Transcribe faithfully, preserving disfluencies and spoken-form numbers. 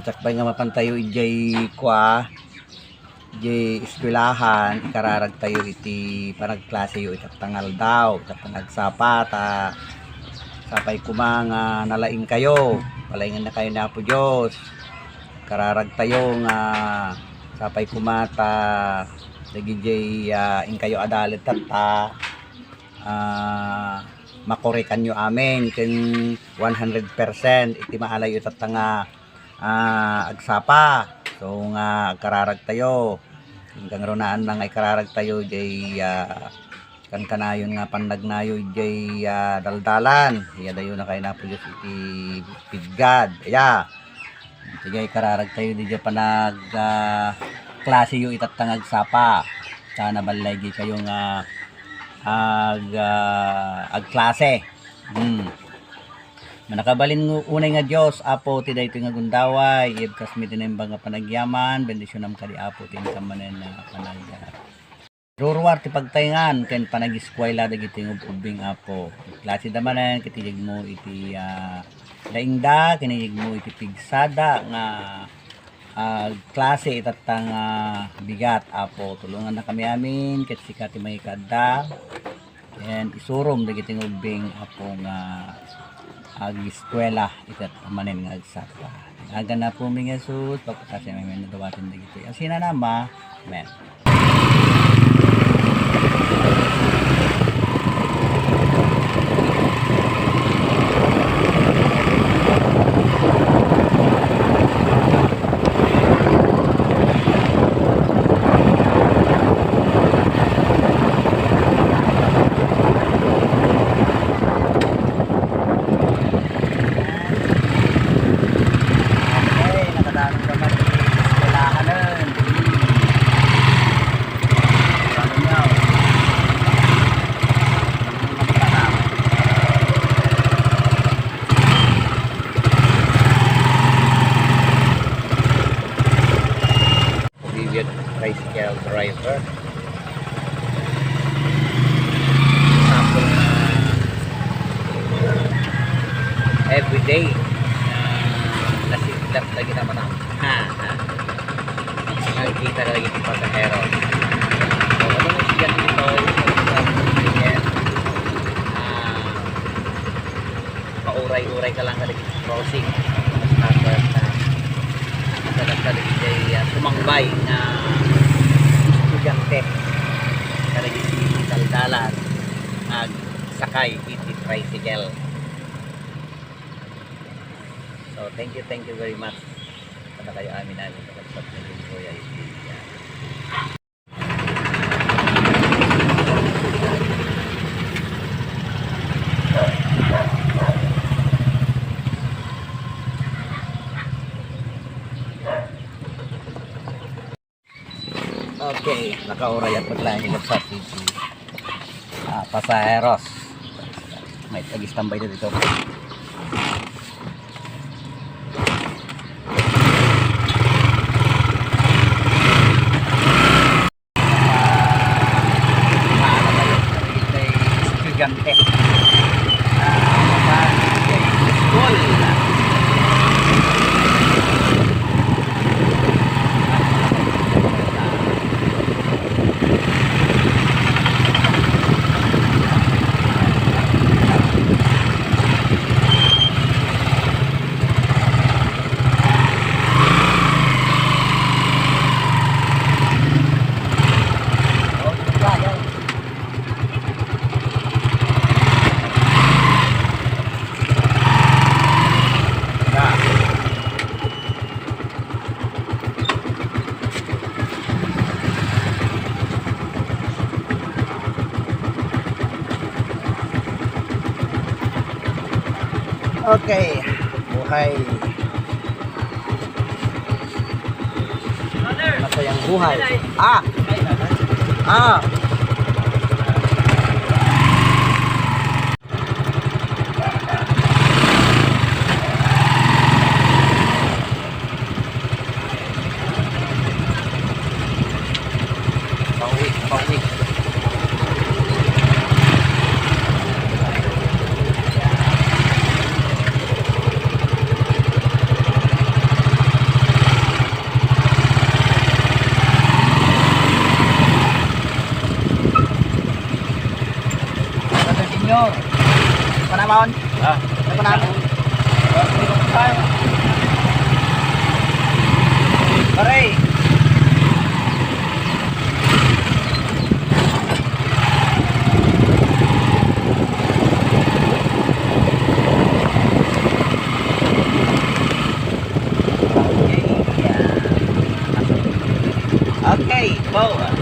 Sakbay nga mapantayo idiay kua, idiay eskwelahan, ikararagtayo iti panagklaseyo itatta nga aldaw, itatta nga agsapa, ta sapay koma nga nalaingkayo. Palaingannakayo ni Apo Dios. Kararagtayo nga sapay koma ta dagidiay, ah, inkayo a dalet tatta, ah, makurikanyo amin ken one hundred percent iti maalayo tatta nga, ah, agsapa. So nga agkararagtayo. Inka ngarud naan nga ikararagtayo diay, ah, kankanayon nga pannagnayo diay, ah, daldalan. Iyadayo na kayo na po Diyos iti pidgad. Aya. Sige, ikararagtayo diay panag, ah, klaseyo itatta nga agsapa. Sana balay kayo nga ag, ah, agklase. Hmm. Manakabalin nga unay nga Dios, Apo, ti daytoy nga gundaway, ibkasmi ti naimbag nga panagyaman, bendisionam kadi, Apo, ti inka manen nga panag-, ruruar ti pagtayngan ken panagiskuela dagiti ngub-ubbing, Apo. Klasida manen ket iyegmo iti, ah, laingda, ken iyegmo iti pigsada nga agklase itatta nga bigat, Apo. Tulongannakami amin ket sika ti mangikadda. Ken isurom dagiti ngub-ubbing, Apo, nga agiskuela itatta manen nga agsapa. Aga na po mi nga Jesus, pagpakasya mi nga dawaten dagiti. Ang sinanama, Amen. Okay, nakadaan naman yung eskwelahan nun. Ano niya? Vivian tricycle driver. Example na everyday na nasidlak lagi naman ang ha, ha. Nakikita ka lagi ng pasahero. So, ano mo siya dito? Ah, pauray-uray ka lang kadagiti crossing. Mas dapat na kadagiti, ah, sumangbay nga estudyante kadagiti daldalan agsakay iti tricycle. So, thank you, thank you very much. Kada kayo amin, amin, kapagpag naging kuya, iti, ah, Okay, nakauray at paglaing sa T V. Ah, pasaheros. May tag-standby na dito. Estudyante. Ah, school. Okay, buhay. Masayang buhay. Ah! Ah! Pauwi, pauwi. Ah. Ano pa natin? Pare. Okay, yeah. Okay, po.